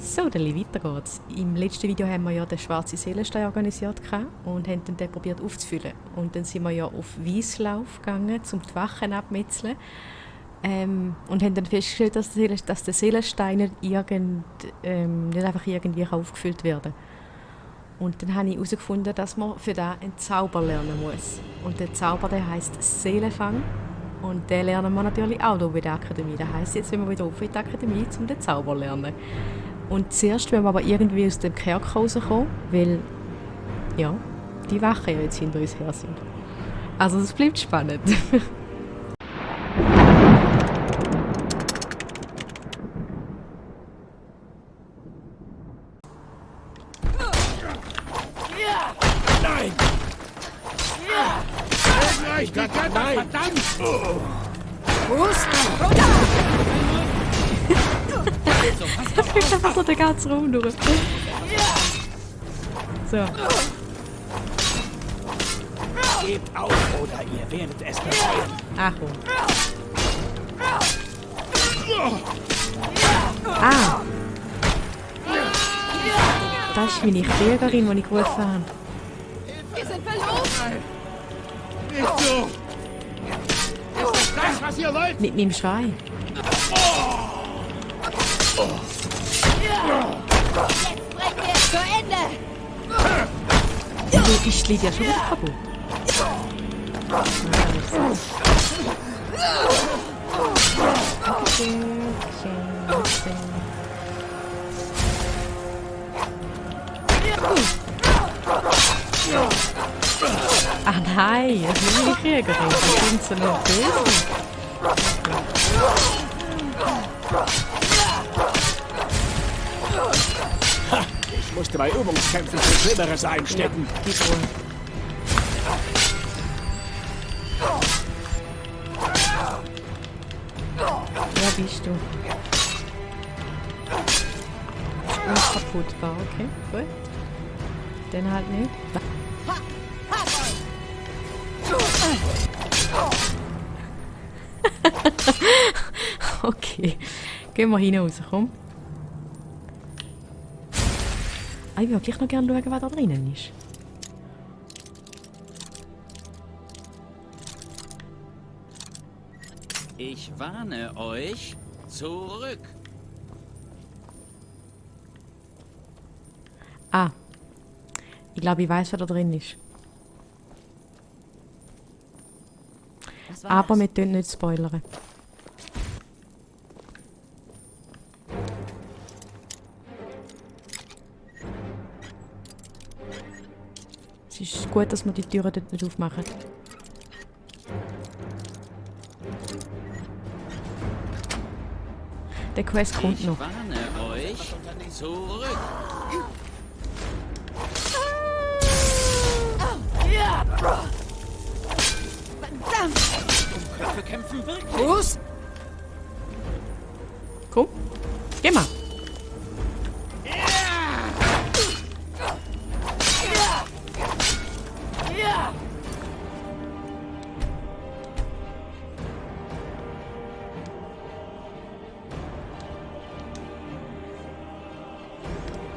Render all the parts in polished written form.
So, dann weiter geht's. Im letzten Video haben wir ja den schwarzen Seelenstein organisiert und haben den probiert aufzufüllen. Und dann sind wir ja auf Weisslauf gegangen, um die Wachen abzumetzeln. Und haben dann festgestellt, dass der Seelenstein nicht einfach irgendwie aufgefüllt werden kann. Und dann habe ich herausgefunden, dass man für das einen Zauber lernen muss. Und der Zauber, der heisst Seelenfang. Und den lernen wir natürlich auch hier bei der Akademie. Das heisst, jetzt sind wir wieder auf in die Akademie, um den Zauber zu lernen. Und zuerst wollen wir aber irgendwie aus dem Kerker rauskommen, weil ja, die Wachen ja jetzt hinter uns her sind. Also es bleibt spannend. Nein! Ich kann nein! Verdammt! Das fliegt einfach so den ganzen Raum durch. So. Gebt auf oder ihr werdet es bereuen. Ach komm. Ah! Das ist meine Kriegerin, die ich gerufen habe. Wir sind verloren! Nicht so! Ist das, was ihr wollt? Mit meinem Schrei. Jetzt bringen wir es zu Ende! Du, ich liege ja schon wieder kaputt. Ach nein, das ist meine Kriegerin. Die sind so nicht böse. Ich musste bei Übungskämpfen für Schlimmeres einstecken. Ja, die Ruhe. Wer bist du? Unkaputtbar, okay, gut. Den halt nicht. Okay, gehen wir hinaus, komm. Ich würde gleich noch gerne schauen, was da drinnen ist. Ich warne euch, zurück. Ah, ich glaube, ich weiß, was da drin ist. Aber wir dürfen nicht spoilern. Es ist gut, dass wir die Türen dort nicht aufmachen. Der Quest kommt Ich noch. warne euch, zurück. Verdammt! Köpfe kämpfen wirklich. Fuß! Komm, geh mal.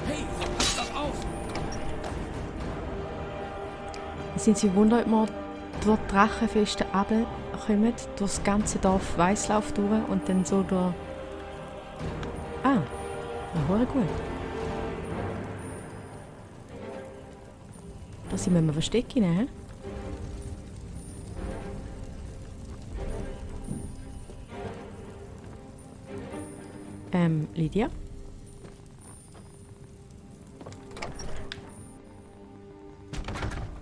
Hey, passt doch auf. Sind Sie wundern, ob wir durch die Drachenfeste runterkommen, durch das ganze Dorf Weißlauf durch und dann so durch... Ah, na hure gut. Da sind wir im Versteck rein, hä? Lydia?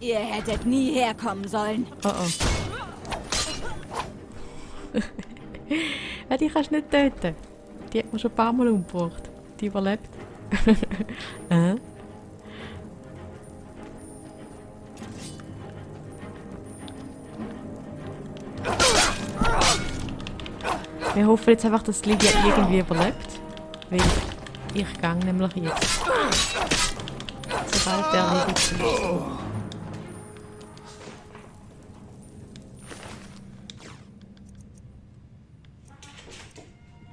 Ihr hättet nie herkommen sollen. Oh oh. Ja, die kannst du nicht töten. Die hat man schon ein paar Mal umgebracht. Die überlebt. Wir hoffen jetzt einfach, dass Lydia irgendwie überlebt. Weil ich gehe nämlich jetzt. Sobald der erledigt ist.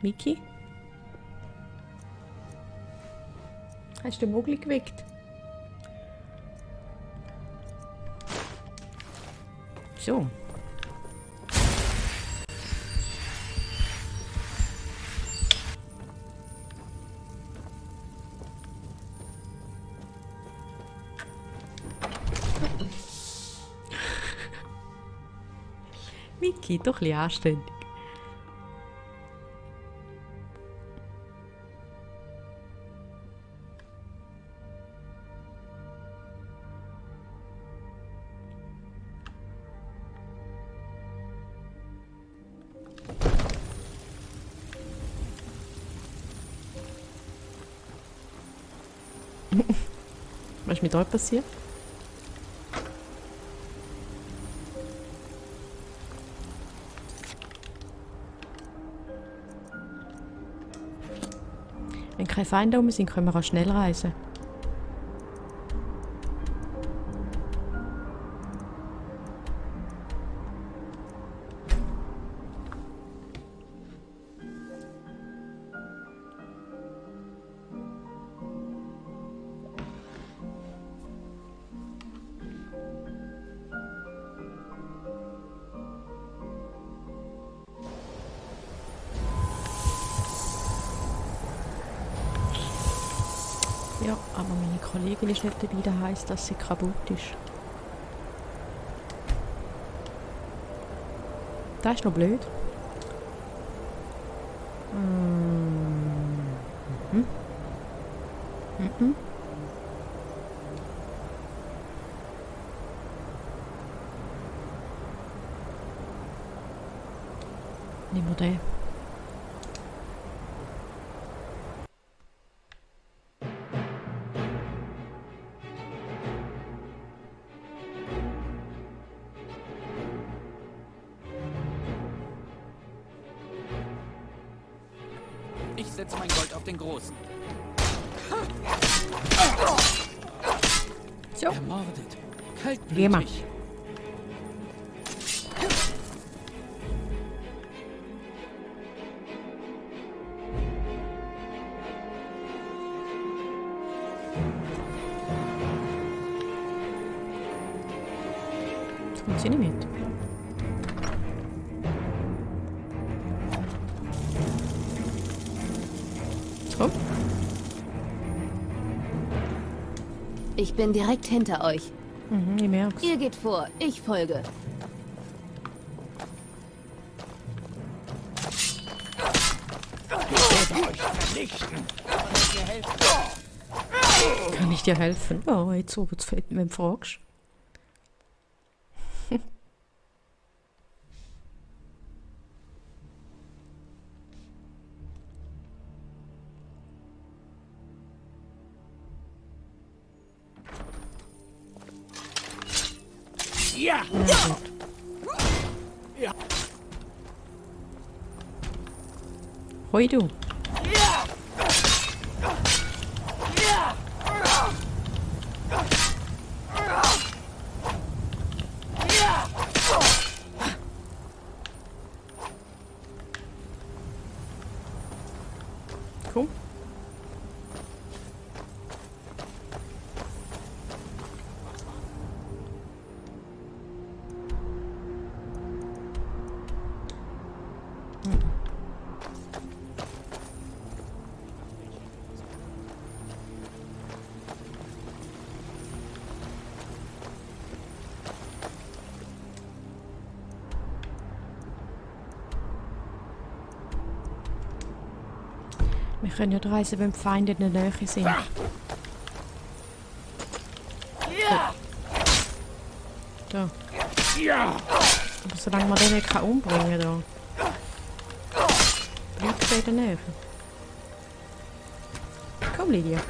Miki? Hast du den Mogli geweckt? So. Vicky, doch ein bisschen anständig. Was ist mit euch passiert? Wenn keine Feinde rum sind, können wir auch schnell reisen. Ja, aber meine Kollegin ist nicht dabei, das heisst, dass sie kaputt ist. Das ist noch blöd. Nehmen wir den. Ich setze mein Gold auf den Großen. So. Ermordet. Geh mal. Kaltblütig. Jetzt kommt sie nicht mit. So. Ich bin direkt hinter euch. Ich merk's. Ihr geht vor, ich folge. Kann ich dir helfen? Oh, jetzt so, wenn du fragst. Ja! Na gut. Ja! Hoi du. Komm. Wir können ja reisen, wenn die Feinde in der Nähe sind. Da. Ja! Aber solange man den nicht umbringen kann, da. Bleibt er in der Nähe. Komm, Lydia.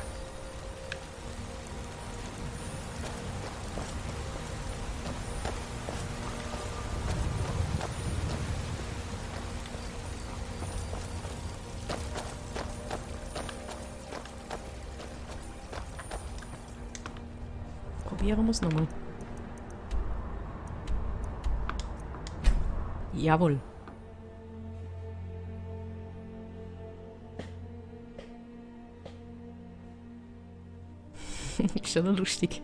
Probieren wir es nochmal. Jawohl. Ist schon noch lustig.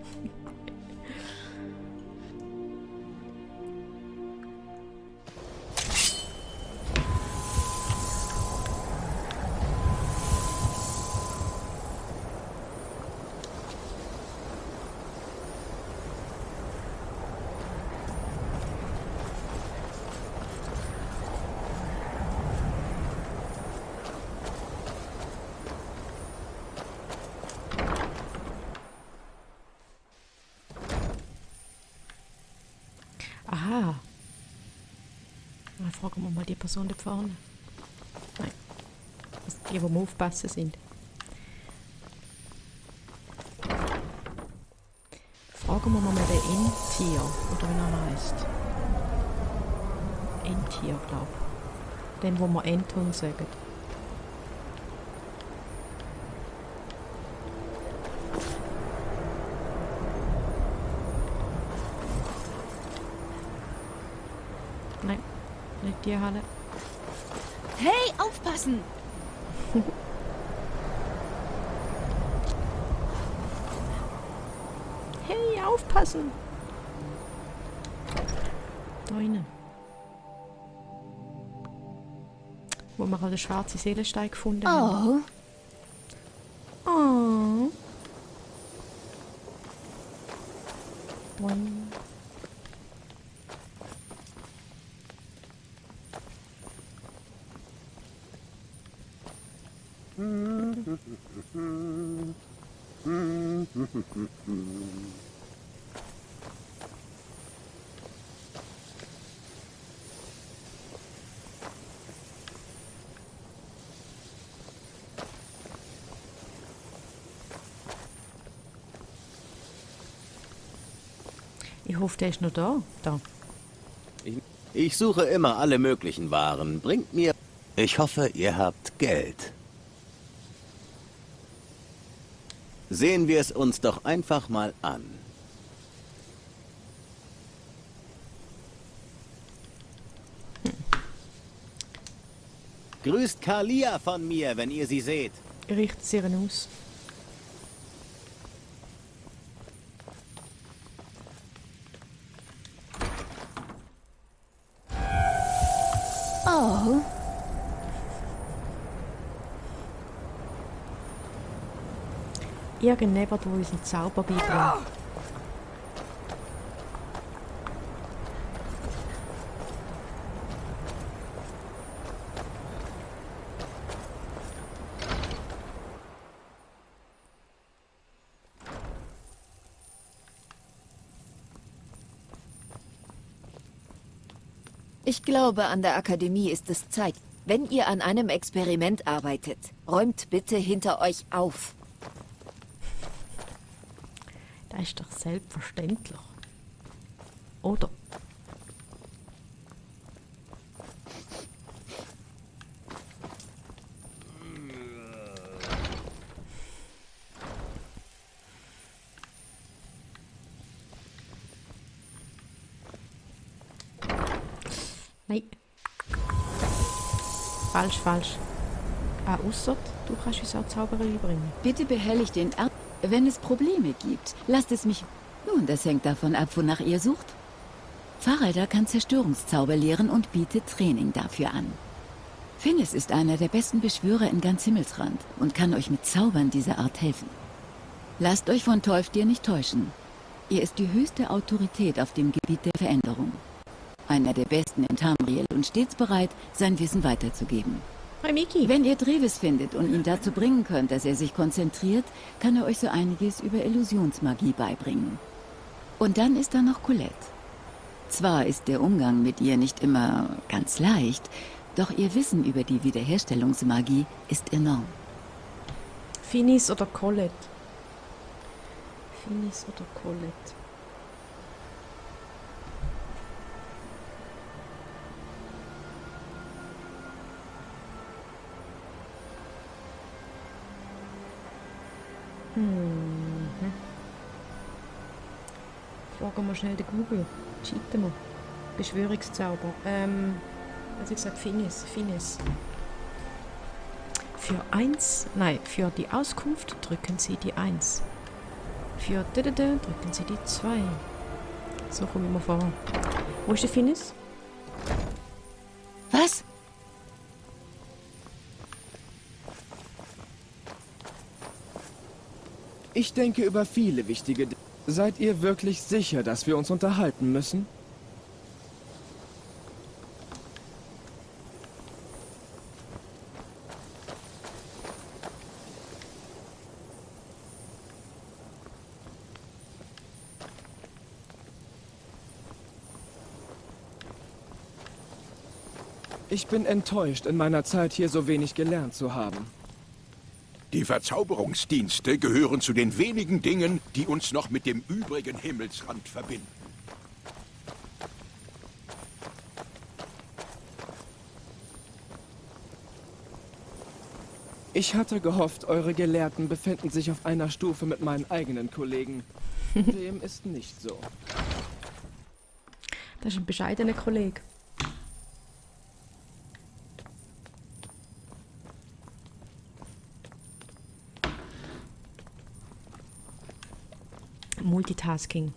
Aha. Dann fragen wir mal die Person da vorne. Nein. Das sind die, die aufpassen sind. Fragen wir mal den Endtier, oder wie er heißt. Endtier, glaube ich. Den, wo wir Endhund sagen. Nein, nicht die Halle. Hey, aufpassen! Hey, aufpassen! Da innen. Wo wir den schwarzen Seelenstein gefunden haben. Oh, Oh. Boing. Ich hoffe, der ist noch da. Da. Ich suche immer alle möglichen Waren. Bringt mir... Ich hoffe, ihr habt Geld. Sehen wir es uns doch einfach mal an. Grüßt Kalia von mir, wenn ihr sie seht. Richtet sie ihren aus. oh. Irgendjemand, der uns einen Zauber beibringt. Ich glaube, an der Akademie ist es Zeit. Wenn ihr an einem Experiment arbeitet, räumt bitte hinter euch auf. Das ist doch selbstverständlich. Oder? Nein. Falsch, falsch. Ah, ausser, du kannst uns auch Zauberer beibringen. Bitte behelligt den Arzt. Wenn es Probleme gibt, lasst es mich... Nun, das hängt davon ab, wonach ihr sucht. Fahrräder kann Zerstörungszauber lehren und bietet Training dafür an. Finnis ist einer der besten Beschwörer in ganz Himmelsrand und kann euch mit Zaubern dieser Art helfen. Lasst euch von Tolfdir nicht täuschen. Er ist die höchste Autorität auf dem Gebiet der Veränderung. Einer der besten in Tamriel und stets bereit, sein Wissen weiterzugeben. Hi Miki. Wenn ihr Trevis findet und ihn dazu bringen könnt, dass er sich konzentriert, kann er euch so einiges über Illusionsmagie beibringen. Und dann ist da noch Colette. Zwar ist der Umgang mit ihr nicht immer ganz leicht, doch ihr Wissen über die Wiederherstellungsmagie ist enorm. Finis oder Colette? Finis oder Colette? Fragen wir schnell den Google. Cheaten wir. Beschwörungszauber. Also ich gesagt Finis. Finis. Für die Auskunft drücken Sie die 1. Für drücken Sie die 2. So komme ich mir vor. Wo ist der Finis? Was? Ich denke über viele wichtige Dinge. Seid ihr wirklich sicher, dass wir uns unterhalten müssen? Ich bin enttäuscht, in meiner Zeit hier so wenig gelernt zu haben. Die Verzauberungsdienste gehören zu den wenigen Dingen, die uns noch mit dem übrigen Himmelsrand verbinden. Ich hatte gehofft, eure Gelehrten befänden sich auf einer Stufe mit meinen eigenen Kollegen. Dem ist nicht so. Das ist ein bescheidener Kollege. Multitasking.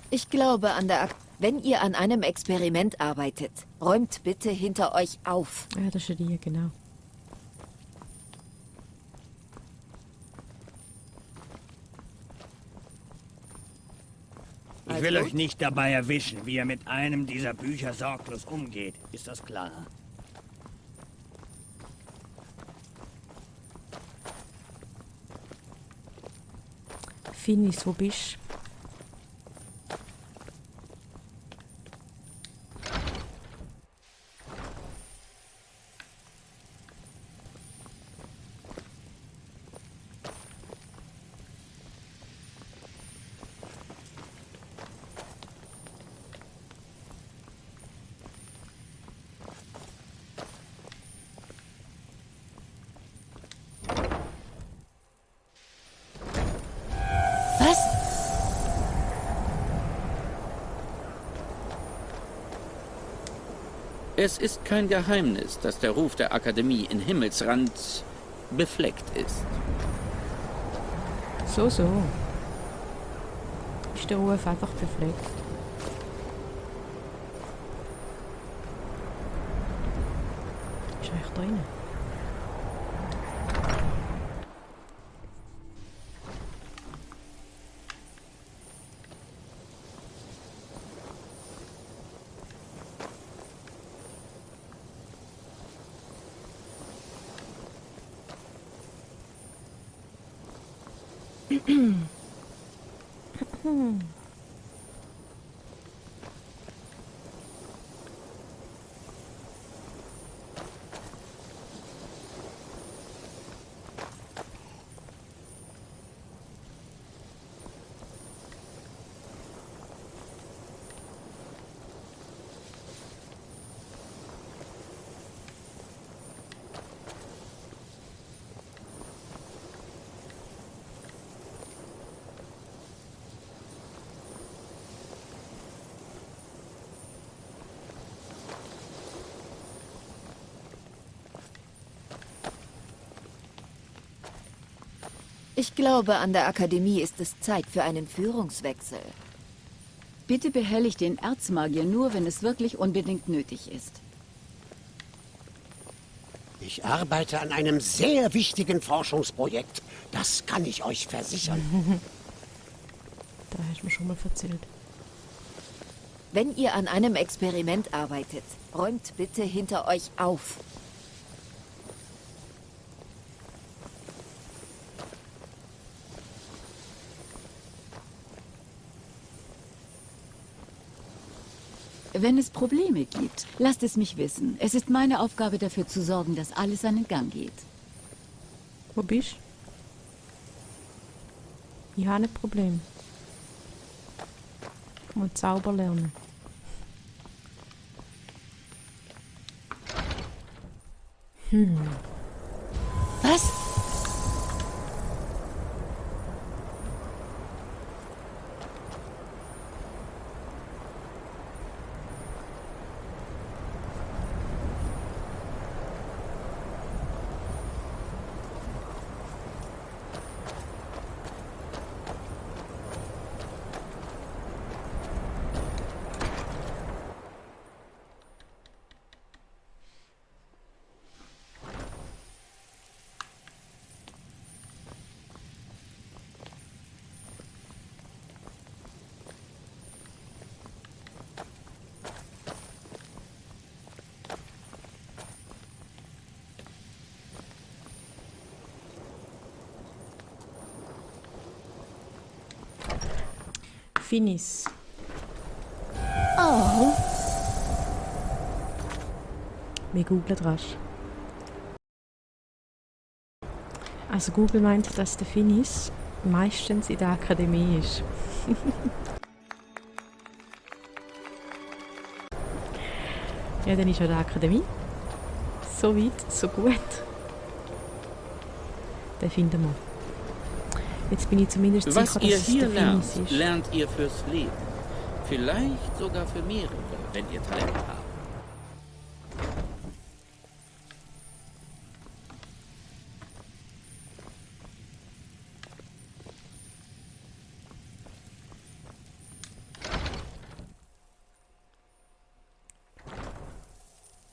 Ich glaube an der Wenn ihr an einem Experiment arbeitet, räumt bitte hinter euch auf. Ja, das ist ja die, genau. Ich will euch nicht dabei erwischen, wie ihr mit einem dieser Bücher sorglos umgeht. Ist das klar? Finis, wo bist du? Was? Es ist kein Geheimnis, dass der Ruf der Akademie in Himmelsrand befleckt ist. So. Ist der Ruf einfach befleckt? Ist er echt drin? Ich glaube, an der Akademie ist es Zeit für einen Führungswechsel. Bitte behelligt den Erzmagier nur, wenn es wirklich unbedingt nötig ist. Ich arbeite an einem sehr wichtigen Forschungsprojekt. Das kann ich euch versichern. Da hast du mir schon mal erzählt. Wenn ihr an einem Experiment arbeitet, räumt bitte hinter euch auf. Wenn es Probleme gibt, lasst es mich wissen. Es ist meine Aufgabe, dafür zu sorgen, dass alles seinen Gang geht. Wo bist du? Ich habe ein Problem. Ich muss Zauber lernen. Was? Finis. Oh, Wir googeln rasch. Also Google meint, dass der Finis meistens in der Akademie ist. Ja, dann ist er in der Akademie. So weit, so gut. Den finden wir. Jetzt bin ich zumindest Was sicher, ihr dass es hier der lernt, Finis ist. lernt ihr fürs Leben. Vielleicht sogar für mehrere, wenn ihr Talent habt.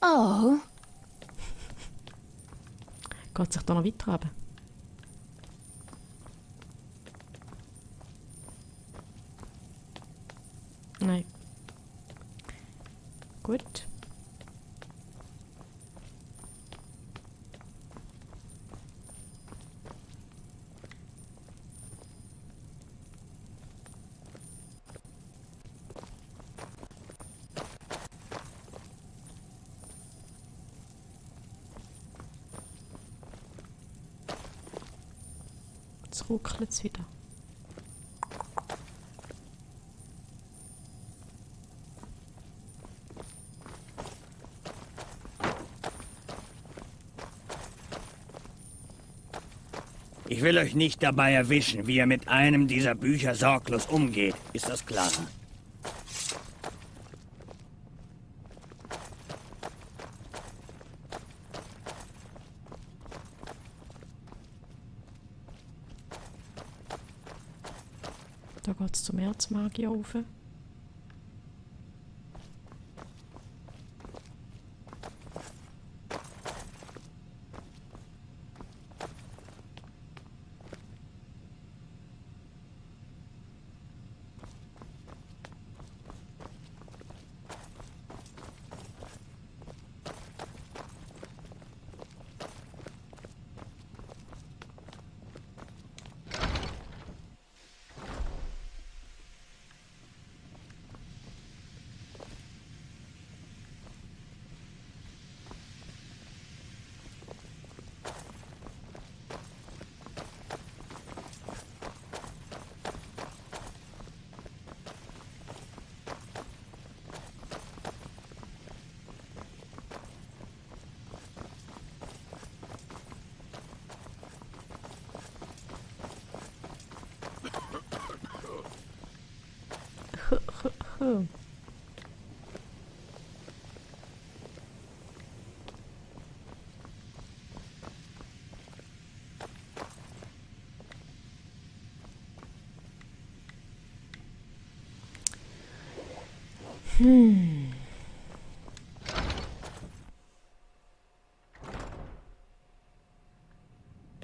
oh. Geht sich da noch weiter runter? Nein. Gut. Jetzt ruckelt es wieder. Ich will euch nicht dabei erwischen, wie ihr mit einem dieser Bücher sorglos umgeht. Ist das klar? Da geht es zum Erzmagier rauf.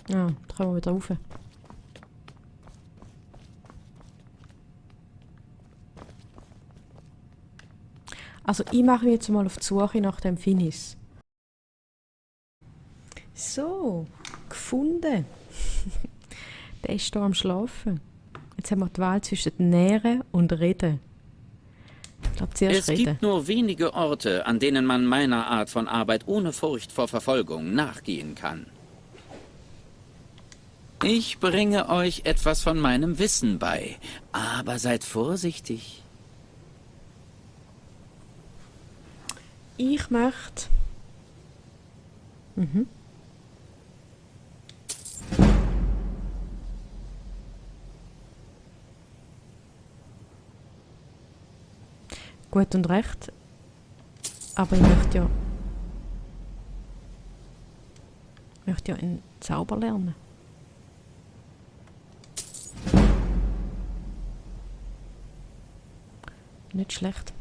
Ja, da kommen wir wieder rauf. Also ich mache mich jetzt mal auf die Suche nach dem Finis. So, gefunden. Der ist hier am Schlafen. Jetzt haben wir die Wahl zwischen Nähren und Reden. Ich glaube, zuerst Es Reden. gibt nur wenige Orte, an denen man meiner Art von Arbeit ohne Furcht vor Verfolgung nachgehen kann. Ich bringe euch etwas von meinem Wissen bei, aber seid vorsichtig. Ich möchte... Gut und recht. Aber ich möchte ja einen Zauber lernen. Nicht schlecht.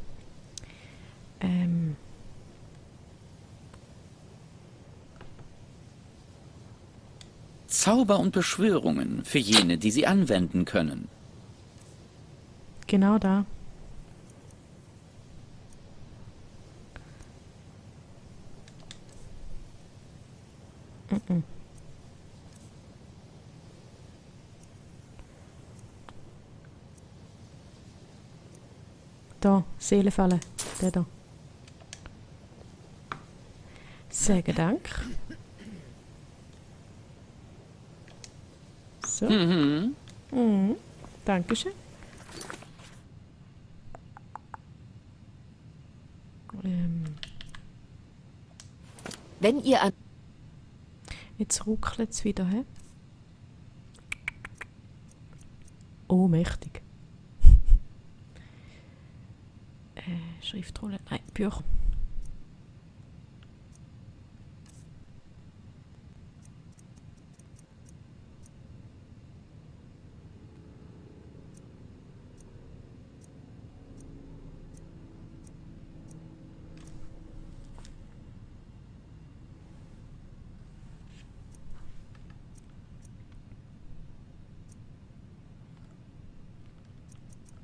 Zauber und Beschwörungen für jene, die sie anwenden können. Genau da. Da, Seelenfalle. Der da. Sage Dank. So. Dankeschön. Wenn ihr an... Jetzt ruckelt es wieder, hä? Oh, mächtig. Schriftrolle, nein, Bücher.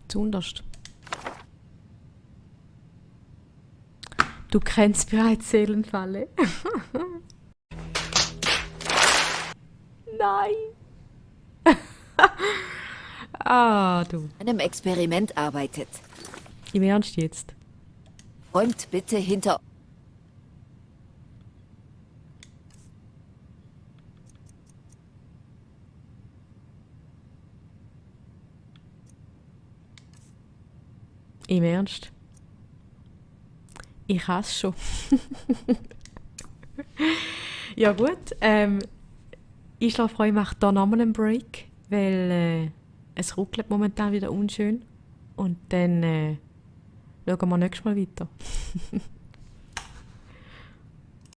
Zuunterst. Du kennst bereits Seelenfalle. Nein. Du. einem Experiment arbeitet. Im Ernst jetzt? Räumt bitte hinter... Im Ernst? Ich hasse schon. Ja gut, ich schlafe euch, mache hier nochmal einen Break, weil es ruckelt momentan wieder unschön. Und dann schauen wir nächstes Mal weiter.